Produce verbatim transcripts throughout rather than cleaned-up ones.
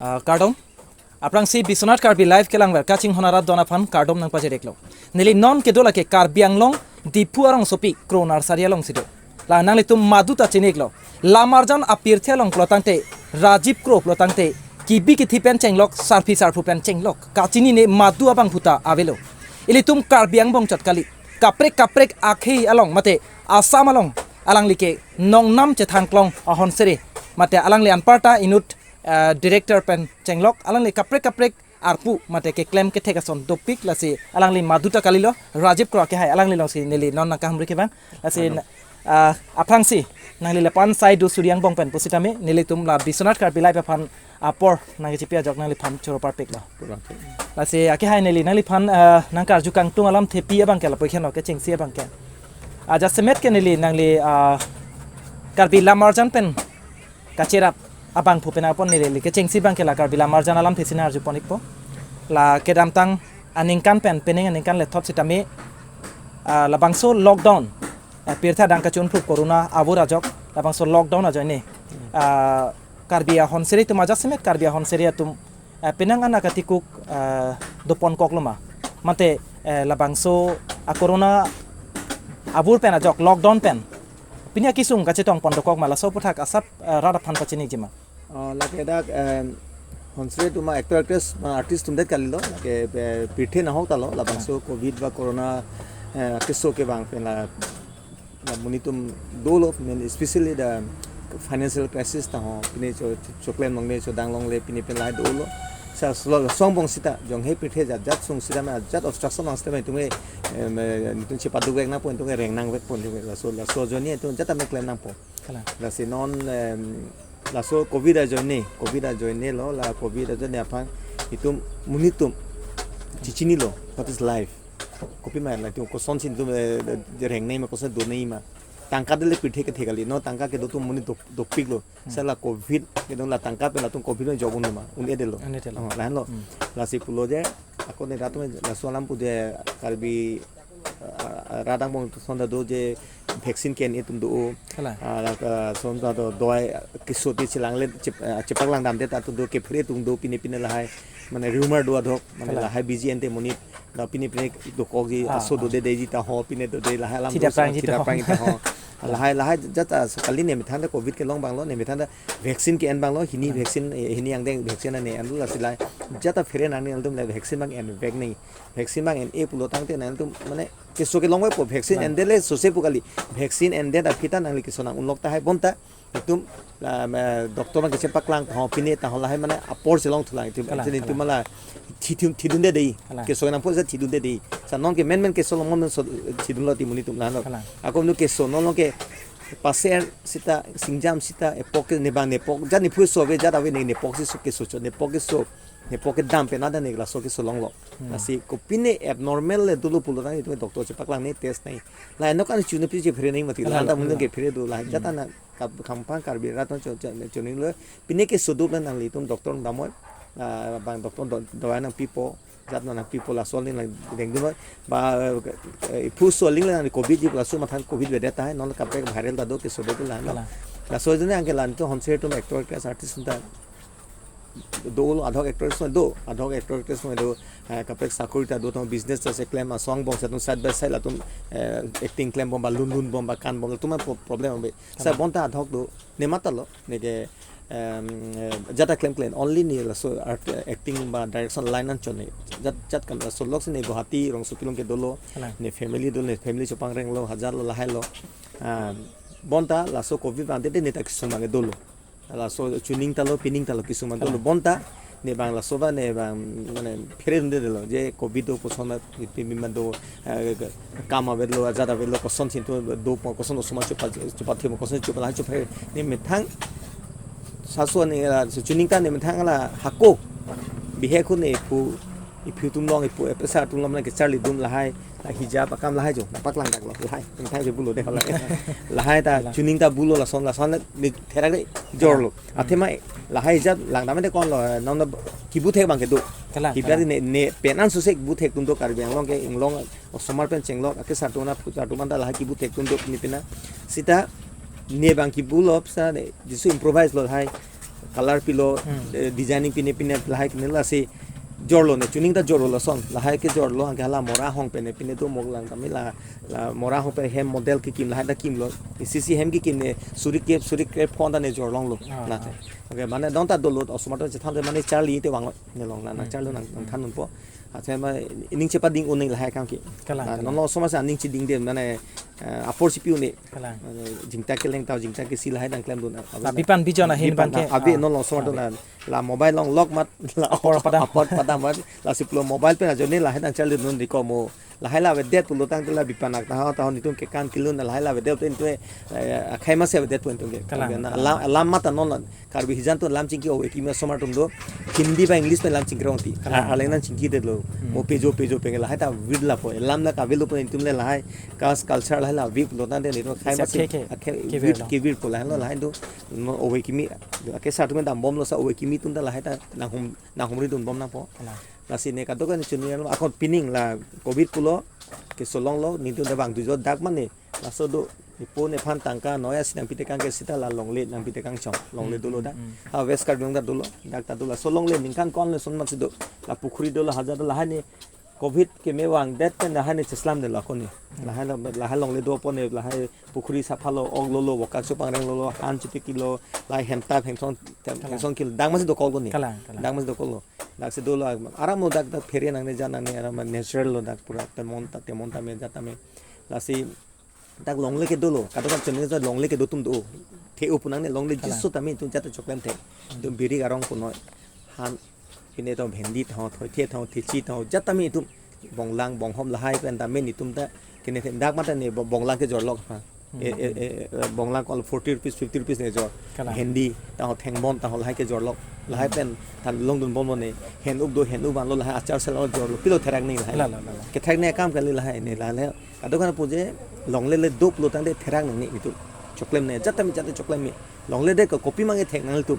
Ah, kardom. Aphrangsi Biswanath Karbi Live kelangver kachinghon arat don aphan kardom nangpajir-iklo. Neli non kedo lake Karbi Anglong Diphu arongsopi Kro Nursery alongsi do. La nanglitum madu ta chini-iklo. Lamarjan apirthe along pulotangte, Rajiv Kro pulotangte, kibi kithi pen chenglok, sarpi sarpo pen chenglok, kachinine madu abangphu ta avelo. Ilitum Karbi angbong chot kali, kaprek kaprek akhei along mate Assam along alangli ke nongnam chethangklong ahonsery mate alangli anparta inut, ah, director pen chenglok, alangli kaprek kaprek arpu mate keklem kethek ason dopik, lasi alangli madu ta kalilo, Rajiv Kro akehai alangli alongsi neli non nangkahumri kevang. Lasi, ah, aphrangsi nangli lapu-an sai do suri angbong pen pusitame nelitum la Biswanath Karbi Live aphan apor nangkechipi ajok nangliphan choro parpiklo. Lasi akehai neli nangliphan, ah, nangkarju kangtung alamthepi abangke lapu-ikhen lo, kechengsi abangke. Ah, jasemet ke neli nangli, ah, Karbi lamarjan pen kacherap abangphu pen apon neli kechengsi abangke la Karbi lamarjan alamthe si nang-arjupon-ikpo. La kedamtang aningkan pen penang aningkan lethot sitame, ah, labangso lockdown, ah, pirthe adang kachunphuk corona avur ajok, labangso lockdown ajoine, ah, Karbi ahonsery atum, ajasemet Karbi ahonsery atum, ah, penang an akatikuk, ah, doponkoklo ma? Mate, eh, labangso a corona avur pen ajok, lockdown pen pini akesung kachetongpon dokok ma, laso aputhak asap, eh, rat aphan pachini-ikji ma? Oh, lake dak, em, honsre atum ma, actor actress ma, artist atum det kalilo, lake, eh, pirthe nahok ta lo, labangso covid ba corona, eh, keso kevang pen la, la monit atum dolo, men especially the financial crisis ta ho, pine cho, cho, choklem longle, chodang longle, pine pen lahai dolo. Sa slo, song bong sita, jong he pirthe jat jat sung sita ma, jat obstruction long sita ma, itum ke, em, eh, itum chepaduk vek nangpo, itum ke reng nang vekpo, itum ke laso, laso ajoine itum jat ta me klem nangpo. Kalang. Lasi non, em, laso covid ajoine, covid ajoine lo, la covid ajoine aphan itum monit atum chechinilo, what is life? Kopima la itum kosonsi itum, eh, reng nangji ma, koson do nangji ma. Tangka dele pirthe kethe kali, non tangka kedo atum monit dop-, dopiklo. Hmm. Sa la covid, kedong la tangka pen latum covid pen job un-e ma, un-edetlo. Un-edetlo. Oh, lahenlo. Hmm. Lasi pulo je, ako ne rat atum laso alam pu je Karbi, ah, ah, rat angbong ason ta do je vaccine ke-en atum do. Kalang. Ah, la, ah, ason ta do dawai keso ti chelangle, chep-, ah, chepaklangdamde ta atum do, kephere atum do, pine pine lahai. Mane rumor do adhok, mane Kalang. Lahai B G N te monit, la pine pine dokokji, Ah, aso ah. Dode deji ta ho, pine dode lahai alam Thida do sa, prangji thida ta ho. Prangji ta ho. Lahai, lahai jat ta sekali ne methang ta covid kelong abang lo, ne methang ta vaccine ke-en abang lo, hini Hmm. vaccine, eh, hini angdeng vaccine ne en lo, lasi lahai jat ta phere nangji, atum la vaccine abang envek nangji. Vaccine abang en-e pulotangte nangtum mane keso kelong vekpo, vaccine Kalang. Endele sose pu kali. Vaccine endet aphi ta nangli keso nang-unlok tahai, bonta itum la, ma, doctor abang kechepaklang ta ho, pine ta ho, lahai mane apor chelong thulang itum. Kalang, Actually itum kalang. Mala thi, thi, thidunde dei. Kalang. Keso nangpo sa thidunde dei. Sa non ke men men keso long, men so thidunlo ti monit atum lahenlo. Kalang. Ako nu keso non long ke paser sita, singjam sita, epok ke ne abang nepok, jat nephu so ave, jat ave ne nepok si so keso cho, nepok keso, nepok kedam pen ada ne laso keso longlo. Hmm. Lasi kopine abnormal le dolo pulotangte itum doctor chepaklang nangji, test nangji. La enok an chu ne pi chephere nangji mati, la Kalang, anta mun kalang. Kephere do la, Hmm. Jat ana kap-, khampang Karbi rat atum cho, cho, choninglo. Pine keso do la nanglitum doctor damnoi. Ah, bang doctor do, dawai nangpipo. Jat nangpipo, laso aling lang dengdun noi. Ba, eh, iphu so aling lang covid ji, laso mathan covid avedet tahai, non kaprek viral ta do, keso do la, no? Kalang. Laso ajoine anke la itum honsre atum actor actress artist ta dolo, adhok actress do, adhok actor actress do, eh, kaprek sakori ta do, tong business ta cheklem, asong bong sa atum side by side latum, eh, acting klem bom ba, lun lun bom ba, kan bom, latum pro-, problem bom. Sa Kalang. Bonta adhok do, ne matha lo, ne ke, em, eh, jat ta klemkle, only ne laso art, acting ba direction line an chone. Jat, jat kam laso lok si ne Guwahati rongsopi along ke dolo, Kalang. Ne family dolo, ne family chopangrenglo, hajar lo, lahai lo. Ah, bonta laso covid abang tete ne ta kesung abang dolo. Laso chuning ta lo, pining ta lo, kesung abang dolo. Kalang. Bonta ne abang laso ba ne abang mane phere dundedetlo, je covid do koson ma, pimi ma do, eh, kam avedetlo, ajat avedetlo, kosonsi itum dopo, koson osomar chopa, chopathimo, koson chopa la chophe, ne methang saso ne, ah, chuning ta ne methang la hako bihek ahut ne iphu, iphu atum along, iphu, eh, episa atum along mane kecharlidun lahai, la hijab akam lahai jo, paklang daklo, lahai, methang je pulo de lahai. Lahai ta, Kalang. Chuning ta pulo lason, lason ne therak de jorlo. Kalang. Athema lahai hijab langdamde konlo, eh, non na kibu thek abang ke do. Kalang, Kibu kalang. Ne, ne pen an sose kibu thek atum do, Karbi Anglong ke, inglong osomar pen chenglok, akesar atum na, phu sar atum anta lahai kibu thek atum do pine pine. Sita ne abang kibu lo sa ne, jisu improvise lo lahai. color pilo, eh, designing pine pine lahai kine lasi jorlo ne, tuning ta jorlo lason, lahai kejorlo, anke hala mora hong pine pine do mok lang kami la, la mora hong pine hem model kekim lahai ta kimlo, isi isi hem kekim ne suri kep suri kep phon ta ne jorlonglo. Ah, na ah. Te. Okay, mane dong ta dolo, osomar ta chethan te mane charli te vang ne long na, na charli nang, nang than unpo. Acha ma ining chepading un-e lahai akam ke. Kalang, na, kalang. Non osomar si aning cheding de mane, eh, apor chipi un-e. Kalang. Mane jingta keleng tau jingta kesi lahai nangklemdun. Abipan bijon ahin bipan ke, abi ah, non osomar abi. La, la mobile long lock mat la apor padam. Apor padam mat, lasi pulo mobile pen ajoine lahai nangcharlidun di komo. Lahai la avedet pulo tangte la bipan ak taho taho netum kekan kelun lahai la avedet pen tu, eh, akhai masi avedet pen tu ke. Kalang, na, kalang. Alam, alam mat non la. Karbi hijan tu alam chingki ove kimi osomar atum do. Hindi ba English pen alam chingki rong ti. Kalang. A-, arleng nangchingki detlo. Hmm. Mo pejo pejo penge lahai ta vir lapo. Alam la kavir lo pen netum le lahai. Kas culture lahai la vir lo tangte netum akhai masi. Ke, ke, akhai ke vir vir lo. Ke vir po lahai lo lahai do. No ove kimi. Ake sa atum dambomlo sa ove kimi atum ta lahai ta nanghum, nanghumridunbom nangpo. Kalang. Lasi ne kadokave chuniyang lo akon pining la covid pulo keso longlo netum ta vang dujo dak mane laso do ipo nephan tangka noi asi nangpitekang ke sita la longle nangpitekang chong longle dolo dak. Hmm. Ha West Karbi Anglong ta dolo dak ta dolo laso longle ningkan ko-an le son masi do la pukhuri dolo hajar dolo lahai ne covid keme vangdet pen lahai ne cheslam dolo akon ne. Hmm. Lahai lo, lahai longle do apot ne lahai pukhuri sapha lo ok lolo vokak so pangreng lolo han chipiki lo lahai hemta hengsong hengsong kilo dak masi dokok lo ne. Kalang, kalang. Dak masi dokok lo. Dak si dolo aram lo dak dak phere nangne jan nangne aram natural lo dak pura temon ta temon tame jat tame. Lasi dak longle ke dolo kadokave chunne longle kedo atum do. The-o pu nangne longle jiso tame atum jat choklem the. Atum birik arong punoi. Han pine to bhendi tho thoithe tho thichi tho jat tame atum bonglang bonghom lahai pen tame netum ta kene the dak mata ne bo-, bonglang kejorlok ha. E, e, e, e, bonglang kol forty rupees, fifty rupees ne jor. Kalang. Bhendi, taho thengbon, taho lahai kejorlok. Lahai pen than longdunbom ne, hen-up do, hen-up vanlo lahai achar sela jorlo, pilo therak ne lahai. La, la, la, la. Ketherak ne akam kali lahai ne lahai. Kadokave pu je longle le doplo tangte therak nangne netum. Choklem ne, jat tame jat choklem ne. Longle de ko kopi mange thek nangtum.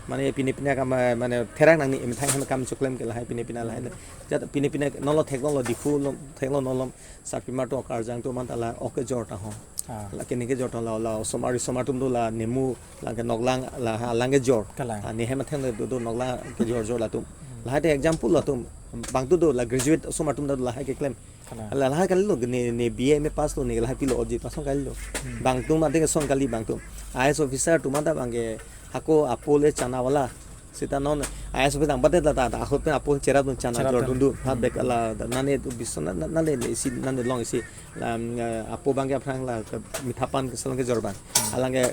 Mane pine pine akam, mane therak nangne emethang hem akam choklem ke lahai pine pine lahai. Jat pine pine nolo theklonglo Diphu lo theklong nolo. Sarpimar atum karjang atum anta la ok kejor taho. Ah. La kene kejor taho la, la osomar osomar atum do la nemu la kenok lang la ha lang kejor. Kalang. Ah, ne hem atheng le do, do nok lang kejor jor latum. Hmm. Lahai te example latum. Bang tu do la graduate osomar atum do lahai keklem. Kalang. La lahai kali lo ne, ne B A M A pass lo ne lahai pilo oji pasong kali lo. Hmm. Bang atum ante kesong kali bang atum. I A S officer atum anta bang ke hako apo le chana wala. Sita non I A S office nangpadet la ta, ta ahut pen apo cherapdun chana cherapdun. Jordun do. Ha bek la nane tu bison na, na, nane le isi nane long isi la, mm, eh, apo bang ke aphrang la ke mithapan keselong kejor bang. Hmm. Alang ke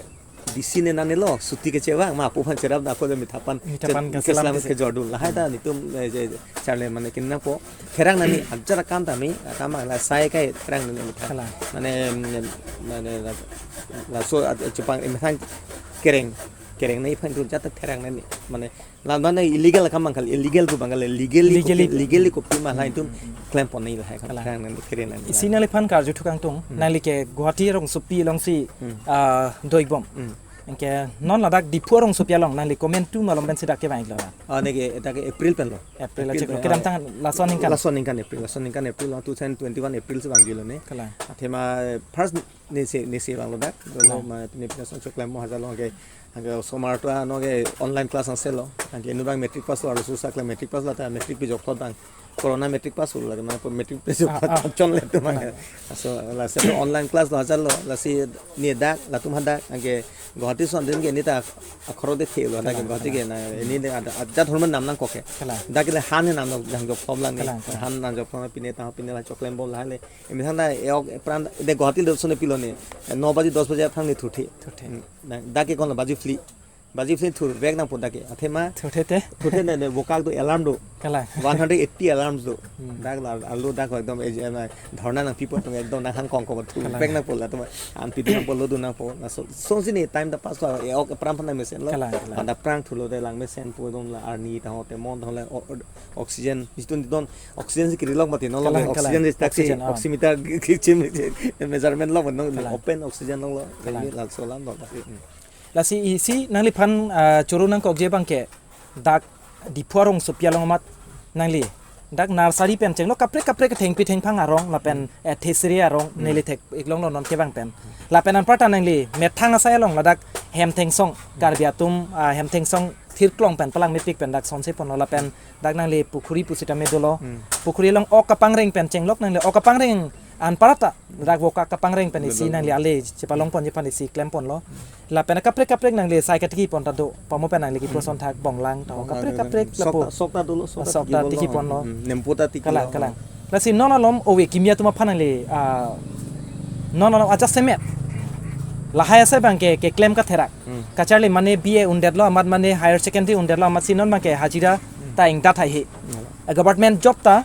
D C ne nane lo suti kechevang ma apo bang cherap na ko le mithapan. Mithapan ke keselam keselam kejor dun. Lahai ta netum, eh, je, charle mane kinna po. Therak nangne ajar akam tame, akam la sai kai therak nangne methang. Kalang. Mane, mm, mane la, laso at, chupang methang kereng. Kereng ne iphan tu jat therak nangne. Mane la mane illegal akam bang kali, illegal pu bang kali, legally kopi, legally kopi ma lahai atum klempon ne lahai akam. Kalang. Therak nangne kereng nangne. Isi nangliphan karju thukang tung, nangli ke Guwahati arongsopi alongsi, ah, doibom. Hmm. Anke non ladak Diphu arongsopi along nangli komantu malom pensi dak kevang lo. Ah, ne ke, dak ke April pen lo. April April aja pen, kedamtang ah, lason ningkan. Lason ningkan April, lason ningkan April lo, two thousand twenty-one April si vangjilo ne. Kalang. Athema first ne si, ne si vanglo dak. Dolo kalang. Ma pine pine asong choklem mo hajar lo ke. Anke osomar atum ano ke online class angse lo. Anke inut bang matric pass lo, arloso sa kle matric pass lo ta matric pi jokthot bang. Corona matric pass lo lagi, mane matric pass ah, ah. Chon le tu mane. Kalang. Aso lasi online class lo hajar lo, lasi ne dak, latum hadak, anke Guwahati son din ke ne ta akhoro de the lo, hadak ke kalang, Guwahati ke kalang. Na, ne de ada, ada hormon nam nangkok ke. Kalang. Dak ke le han nam nang jok form lang ne. Kalang, kalang. Han nam jok form pine ta, pine la choklem bom lahai le. Emethang ta e-ok epran de Guwahati lo son pilo ne. No baji dos baji aphrang ne thurthe. Thurthe. Hmm. Na, dak ke kon lo baji phli. Baji phli thurvek nangpo dak ke. Athema. Thurthe te. Thurthe ne, ne vokak do alarm do. Kalang. One hundred eighty alarms do. Hmm. Dak la, arlo dak ekdom, eh, eh, dhorna nangpipo atum ekdom nanghang kong kong thurvek kalang. Nangpo latum. An pidun nangpo lodun nangpo. Laso, songsi ne time ta pass lo, e-ok epran aphan mesen lo. Kalang, kalang. Pada prang thulo de lang mesenpo dong la arni taho temon taho la o-, o-, oxygen. Itum don oxygen si kirilok mati non lo kalang, oxygen kalang. Ri taksi, oxygen, ah. Oximeter kichim measurement lo non kalang. Open oxygen lo lo. Kalang. Ini laso alam lo tapi. Hmm. Lasi isi nangliphan, ah, choro nangkokji abang ke dak Diphu arongsopi along amat nangli dak nursery pen chenglo kaprek kaprek thengpi thengphang arong lapen, eh, thesri arong neli thek-ik longlo non kevang pen. Lapen anparta nangli methang asai along ladak Hemthengsong, Karbi atum, ah, Hemthengsong thirklong pen palang mepik pen dak sonse ponlo lapen dak nangli pukhuri pusitame dolo. Hmm. Pukhuri along ok kapangreng pen chenglok nangli ok kapangreng anparta dak wok kapangreng pen isi Betul. nangli ale chepalong ponji aphan isi klem ponlo. Lapen kaprek kaprek nangli sai katiki pon ta do, pamo pen nangli kipu Hmm. ason thak bonglang ta ho Bonglang kaprek ta kaprek sok lapu. ta- sok ta dolo, sok ta Sok tiki ta bolo. tiki ponlo. Hmm. Nempo ta tiki Kalang, lo. kalang. Lasi non alom ove kimi atum aphan nangli, ah, non alom ajasemet lahai asai abangke keklem katherak. Hmm. Kacharli mane B A undetlo amat mane higher secondary undetlo amat si non abangke hajira Hmm. ta ingdat haihe. Hmm. Ah, government job ta,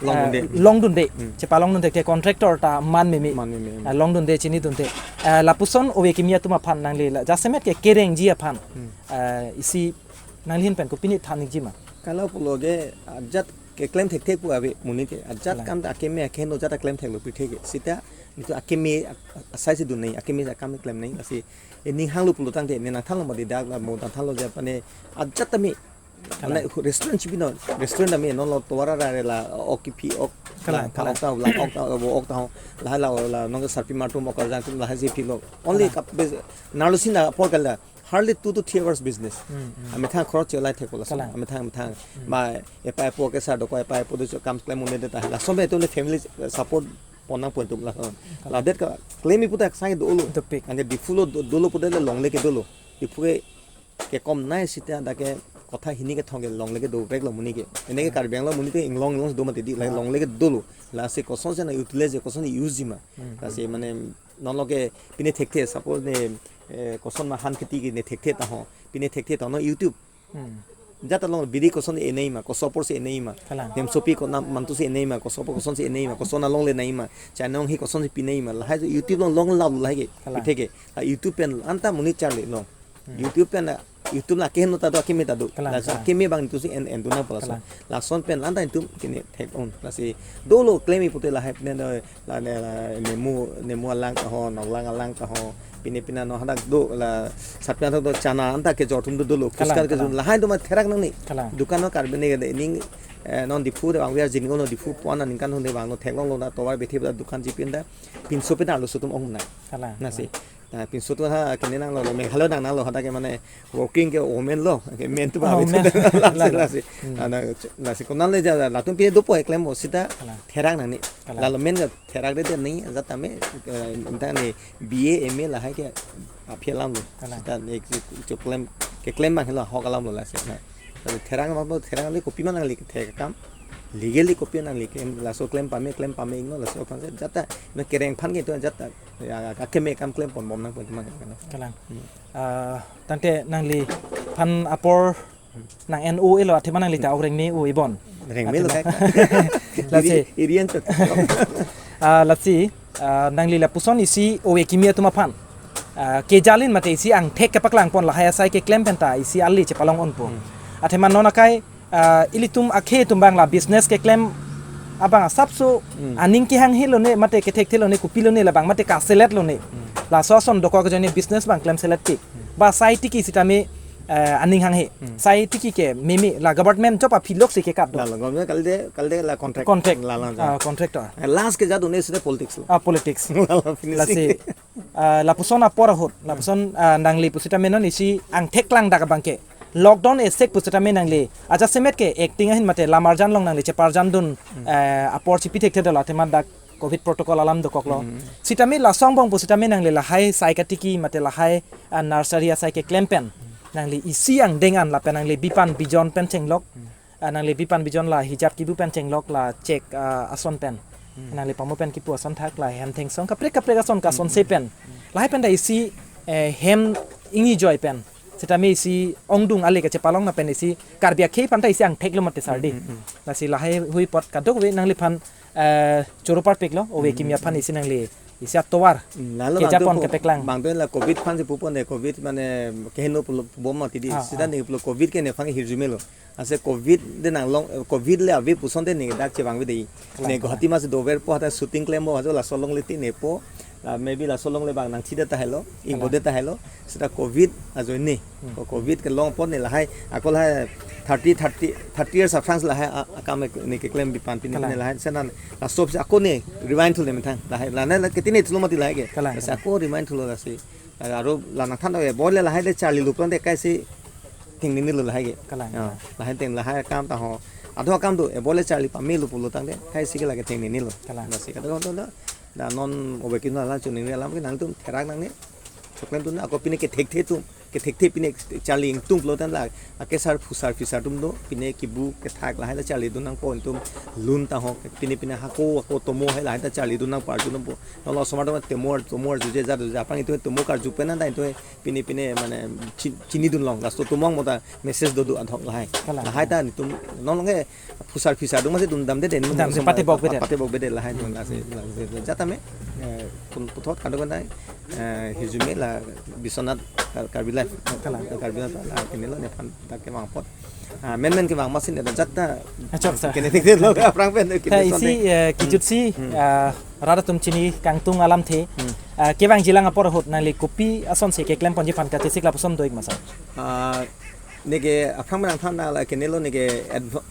Long ah, dunde. long dunde. Hmm. Chepalong dunde ke contractor ta man meme. Man meme. Ah, long dunde chini dunde. Ah, lapuson ove kimi atum aphan nangli la jasemet ke kerengji aphan. Hmm. Ah, isi nangli ahin pen kopine than-ikji ma? Kalau pulo ke ajat keklem thekthe pu ave monit ke. Ajat Kalang. kam ta akeme akeheno ajat ta klem theklo pirthe ke. Seta netum akeme ak-, asai si dun nangji, akeme akam klem nangji. Lasi ening hanglo pulo tangte ne nangthanlo mati dak la mo nangthanlo ja pane ajat tame. Kalang. Mane restaurant chipi non, restaurant tame non lo tovar arare la ok kipi ok Kalang, la kalang. ok ta la ok ta ok ta ho. Lahai la la nong sarpi mar atum ok arjang atum lahai si pilo. Only Kalang. kap bes narlo sina apor kala hardly two to three hours business. Hmm, hmm. Amethang khorok chelai thekpo laso. Kalang. Amethang amethang. Hmm. Ma epai apo ke sa doko epai apo do kam klem un-e det ta. Laso me atum le family support pon nangpo atum la. Kalang. Ladet keklem-ik pu ta sang dolo. Dopik. Anke Diphu lo do-, dolo pu det le longle ke dolo. Diphu ke kekom nai seta dak ke kotha hini kethom ke longle ke doprek lo monit ke. Ene ke Karbi Anglong monit ke inglong inglong do mati di la Ah. longle ke dolo. Lasi kosonsi na utilize kosonsi use-ji ma. Hmm. Lasi mane non lo ke pine thekthe suppose ne, eh, koson ma han kheti ke ne thekthe ta ho. Pine thekthe ta no YouTube. Hmm. Jat along biri koson enei ma, koson apor si enei ma. Kalang. Nemsopi ko nam mantu si enei ma, koson apor kosonsi enei ma, koson along le nangji ma. Chainong hi kosonsi pi nangji ma. Lahai YouTube along long la lahai ke. Kalang. Pi thek ke. La YouTube pen anta monit charli long. Hmm. YouTube pen la, YouTube la akeheno ta do akeme ta do. Kalang, Lasi kalang. akeme abang netum si en en dun nangpo laso. Kalang. Lason pen la anta netum kene thek un. Lasi dolo klem-ik pute lahai pen do la ne la nemu nemu alang ta ho, noklang alang ta ho. Pine pine no hadak do la sapyan do chana anta kejor atum do dolo. Kalang, Puskar ke kalang. jun lahai do ma therak nangne. Kalang. Dukan no Karbi ne ke de ning, eh, non Diphu de bang we are jin no Diphu pon aningkan hon de bang no theklong lo na tovar bethi ba dukan chipin da. Pinso pin arloso atum ong na. Kalang. Lasi. Na pinso atum ha kene nanglo, Meghalaya nang nanglo hadak ke mane working ke women lo, ke men atum Oh, ave men. lasi Lalo. lasi. Hmm. Ana lasi konat le ja latum pine dopo eklem o seta Kalang. therak nangne. Kalang. Lalo men ke therak de de nangji ajat tame, eh, entah ne B A, M A lahai ke aphi alam lo. Kalang. Seta ne ke keklem, keklem abang helo ahok alam lo lasi. Na. Tapi therak ma bo therak le kopi ma nangli thek akam. Legally kopi nangli ke laso klem pame, klem pame ingno laso aphan si ajat ta. Na kereng aphan ke etum ajat ta. Ya, akeme akam klem pon bom nangpo atum abang ke. Kalang. Hmm. Ah, tangte nangliphan apor nang-en un-elo athema nangli ta ok rengme un-e bon. Rengme lo Athema. kai. Lasi. Iri, irian chot. Ah, lasi, ah, nangli lapuson isi ove kimi atum aphan. Ah, keja lin mate isi angthek kepaklang pon lahai asai keklem pen ta isi ali chepalong unpo. Hmm. Athema non akai, ah, ilitum akhei atum abang la business keklem abang asapso Hmm. aning kehang helo ne mate kethek thelo ne kopi lo ne labang mate kaselet lo ne. Hmm. Laso ason dokok ajoine business abang klem selet tik. Ba sai tiki sitame, eh, aning hanghe. Hmm. Sai tiki ke meme la government job aphi lok si kekat do. Lalo, government kalite, kalite la contract. Contract. Lalo, Ah, contractor. Eh, last ke jadun ne sita politics lo. Ah, politics. Lalo, finishing. Lasi, ah, lapuson apor ahut, lapuson, ah, nangli pusitame non isi angthek klang dak abangke. Lockdown esek pusitame nangli. Ajasemet ke acting ahin mate lam arjan along nangli cheparjan dun, Hmm. eh, apor chipi thekthedetlo athema dak Covid protocol alam dokoklo. Hmm. Sitame laso angbong pusitame nangli lahai sai katiki mate lahai, ah, nursery asai keklem pen. Nangli isi angdeng an lapen nangli bipan bijon pen chenglok. Hmm. Ah, nangli bipan bijon la hijab kibu pen chenglok la chek, ah, ason pen. Hmm. Nangli pamo pen kipu ason thak la Hemthengsong kaprek kaprek ason kason Hmm. se pen. Hmm. Lahai pen ta isi, eh, hem ingni joi pen. Sitame isi ongdung ale kachepalong na pen isi Karbi akhei aphan ta isi angthek lo mate sardi. Hmm, hmm, hmm. Lasi lahai hui apot kadokave nangliphan, eh, choro parpiklo, ove Hmm, kimi aphan hmm. isi nangli, isi atovar. Hmm, lalo Keja bang pon tu kepeklang. Bang tu la Covid aphan si pupo ne, Covid mane keheno pulo bom mati di. Ah, Sita ah. ne pulo Covid ke nephan hirjume lo. Ase Covid de nanglong, eh, Covid le ave puson te ne dak chevangve de. Kalang, Ne kalang. Guwahati mas dover po hata shooting klem bo hajo laso along le ti nepo. La maybe laso along le bang nangthi det ta helo, ingbo Kalang. det ta helo. Sita Covid ajoine. Hmm. Ko Covid kelong apot ne lahai, ako lahai thirty, thirty, thirty years aphrang lahai a, akam ne keklem bipan pini Kalang. ne lahai. Senan laso si ako ne rewind thule methang. Lahai, lana la ketine thulo mati lahai ke. Kalang, Lasi kalang. ako rewind thulo lasi. Aro la nangthan do, ebor le lahai le charli lo pulote kaisi thengnini lo lahai ke. Kalang. Ya, lahai theng lahai akam ta ho. Ado akam do, ebor le charli pame lo pulo tangte kaisi ke lake thengnini lo. Kalang. Lasi kadokave do. Dak non ove kino la chuningri alam ke nangtum therak nangne. Choklem tu na ako pine kethekthe atum. Kethekthe pine charli ingtung pulo tangte la. Ake sar phusar phisar atum do. Pine kibu kethak lahai ta charlidun nangpo, ingtung lun ta ho. Pine pine hako ako tomo hai lahai ta charlidun nangpo, arjudun nangpo. Nolo osomar atum tomo ar, tomo arjuje jat juje aphrang itum tomo karju pen anta itum pine pine mane chi-, chinidun long. Last atum mong mota message dodo adhok lahai. Kalang. Lahai ta nelitum non longke phusar phisar atum masi dun damde den. Damde, osomar patebok bede. Patebok bede lahai atum lasi, lasi jat tame, eh, pun puthot kado kan, eh, hirjume la Biswanath Kar-, Karbi Live. Kalang. Karbi Live la kenelo nephan dak kevang apot. Ah, menmen kevang masin dak jat ta. Achok sa. Kene thik lo aphrang pen. Ta kene isi, sonte, eh, kijut si, Hmm. ah, rat atum chini kangtung alamthe. Hmm. Ah, kevangjilang apor ahut nangli kopi asonsi keklem ponji aphan kachesik lapuson do-ik ma sir? Ah, neke aphrang nangthan na la kenelo neke adv-,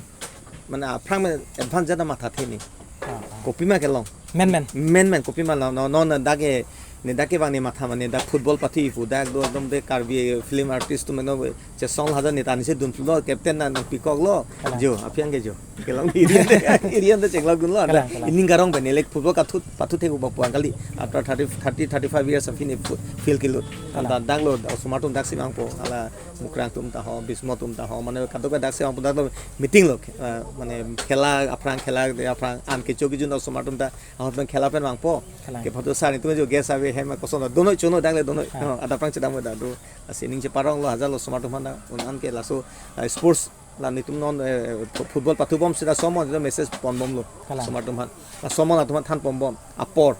mane aphrang advance jat mathathe ni. Ah, ah. Kopima kelong. Menmen. Menmen kopima long, no, no, no, dak ke, ne dak kevang ne matha mane dak football pathu pu dak do ekdom de Karbi film artist atum no chesong hajar ne ta nisi dun lo, captain na nangpikok lo. Kalang. Jo, aphi ang ke jo. Kelong irian de, irian de chenglok dun lo. Kalang, kalang. Ining garong pen elek football kathut, pathu thek uba puang kali. After thirty, thirty, thirty-five years aphi ne fu-, field kelut. Kalang. Dak, dak lo, osomar atum daksi vangpo. Ala Mukrang atum ta ho, Bismo atum ta ho, mane kadokave daksi vangpo, dak lo meeting lo, eh, mane khela aphrang, khela aphrang an kecho kejun osomar atum ta ahut pen khela pen vangpo. Kalang. Ke photo sar nelitum jo guest ave hem koson do noi chono dak le do noi. Ha. Oh, adap aphrang chedam da do. Lasi ning cheparong lo hajar lo osomar atum aphan ta un an ke laso, eh, sports la nelitum non, eh, fo-, football pathubom sida somon do message ponbom lo. Kalang. Osomar atum aphan. La somon atum aphan than ponbom. Apor.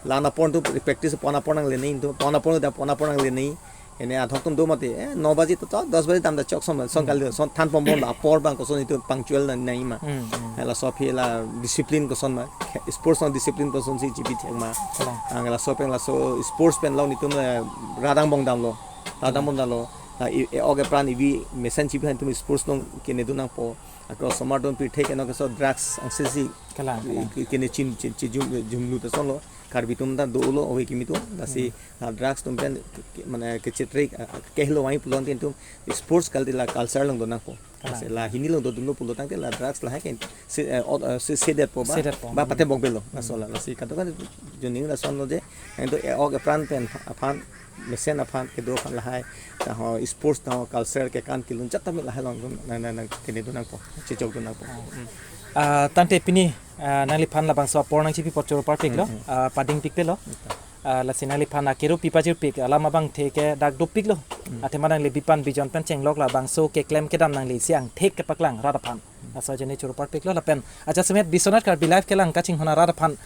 La-an apor tu practice pon apor nangle ni tu. Pon apor da pon apor nangle ni. Ene adhok atum do mati. Eh, no baji to, to, dos baji tam da chok som, son kali, son than ponbom da apor abang koson itum punctual na nai ma. Hmm, hmm. Eh, laso aphi la discipline koson ma. Khe-, sports no discipline kosonsi chibi thek ma. Kalang. Ang laso pen laso sports pen lo nelitum, eh, rat angbong damlo. Rat angbong damlo. La i, e-ok epran ibi mesen chibi han itum sports nong kenedun nangpo. Ako osomar atum pirthe keno keso drugs angsesi. Kalang, kalang. Ke-, kene chin, chin, chin jum, jumlu ta son lo. Karbi atum ta dolo, ove kimi atum. Lasi, Hmm. la drugs atum pen ke, ke, mane kechetre, ah, kehelo wai pulote itum sports kalite la culture along do nangpo. Kalang. Lasi la hini along dodunlo pulo tangte la drugs lahai ke se, eh, ot, eh, se, sedetpo ba. Sedetpo. Ba patebok belo. Hmm. Laso la, lasi kadokave jo ning lason lo je. Nangtum e-ok epran pen aphan mesen aphan kedo aphan lahai ta ho sports ta ho culture kekan kelun jat tame lahai along dun na, na, na kenedun nangpo, chechokdun nangpo. Ah, hmm. Ah, tangte pini, ah, nangliphan labangso apor nangchipi apot choro parpik lo, Hmm, hmm. ah, pading pikpe lo. Hmm. Ah, lasi nangliphan akero pi pajirpik alam abangthe ke dak dopik lo. Hmm. Athema nangli bipan bijon pen chenglok labangso keklem kedam nangli si angthek kepaklang rat aphan. Laso ajoine choro parpik lo lapen ajasemet Biswanath Karbi Live kelang kachinghon arat aphan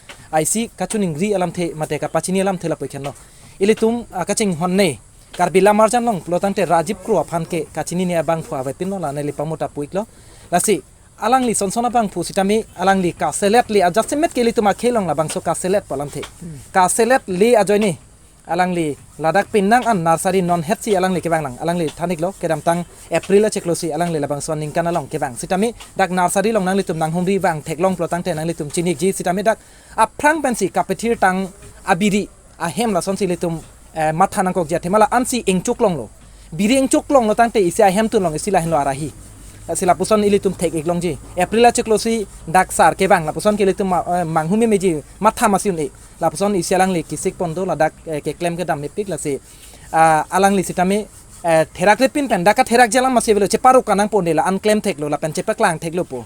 isi kachiningri alamthe mate kapachini alamthe lapu ikhen lo. Ilitum, ah, kachinghon ne Karbi Lamarjan along pulo tangte Rajiv Kro aphan ke kachinine abangphu avepin lo, la neli pamota pu-ik lo. Lasi alangli sonson abangphu sitame alangli kaselet le ajasemet ke ilitum akhei along labangso kaselet pu alamthe. Hmm. Kaselet le ajoine alangli ladak penang an nursery non hetsi alangli kevang lang. Alangli than-ik lo kedamtang April achiklo si alangli labangso aningkan along kevang. Sitame dak nursery along nanglitum nanghumri vang theklong pulo tangte nanglitum chini-ikji sitame dak aphrang pensi kapethir tang abiri ahem lasonsi ilitum, eh, matha nangkokji athema la-ansi ingchuk longlo. Biri ingchuk longlo tangte isi ahemtun along isi lahenlo arahi. Lasi lapuson ilitum thek-ik longji. April achiklo si dak sar kevang lapuson ke ilitum ma-, eh, manghu memeji matha masi un-e. Lapuson isi alangli kisik pon do ladak, eh, keklem kedam mepik lasi, ah, alangli sitame, eh, theraklepin pen dak katherakji alam masi avelo, cheparuk kanang pon de la-an klem theklo lapen chepaklang theklo pu.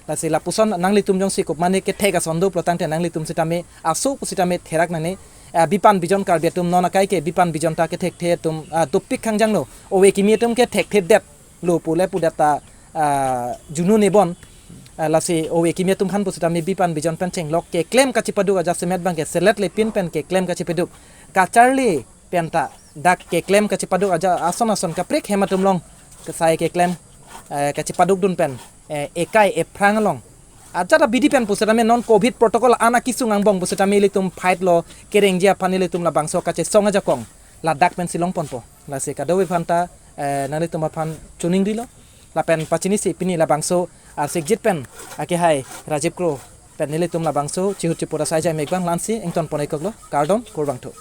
Lasi lapuson nanglitum jongsi kopmane kethek ason do pulo tangte nanglitum sitame aso pu sitame therak nangne, ah, bipan bijon Karbi atum non akai ke bipan bijon ta kethekthe atum, ah, dopik khangjang lo. Ove kimi atum kethekthe det lo pu le pu det ta, ah, junu nebon. Ah, lasi ove kimi atum aphan pu sitame bipan bijon pen chenglok keklem kachipaduk ajasemet abang ke selet lepin pen keklem kachipaduk. Kacharli penta dak keklem kachipaduk aja ason ason kaprek hem atum along kesai keklem, eh, kachipadukdun pen, eh, ekai ephrang along. Ajat abidi pen pusitame non covid protocol an akisung angbong pusitame ilitum fight lo kerengji aphan ilitum labangso kachesong ajakong ladak pensi long ponpo. Lasi kadokave aphanta, eh, nanglitum aphan chiningrilo. Lapen pachinisi pini labangso arsikjit pen akehai Rajiv Kro pen nelitum labangso chihut chipura saija mekbang la-ansi ington pon-ik koklo, kardom, kurvangthu.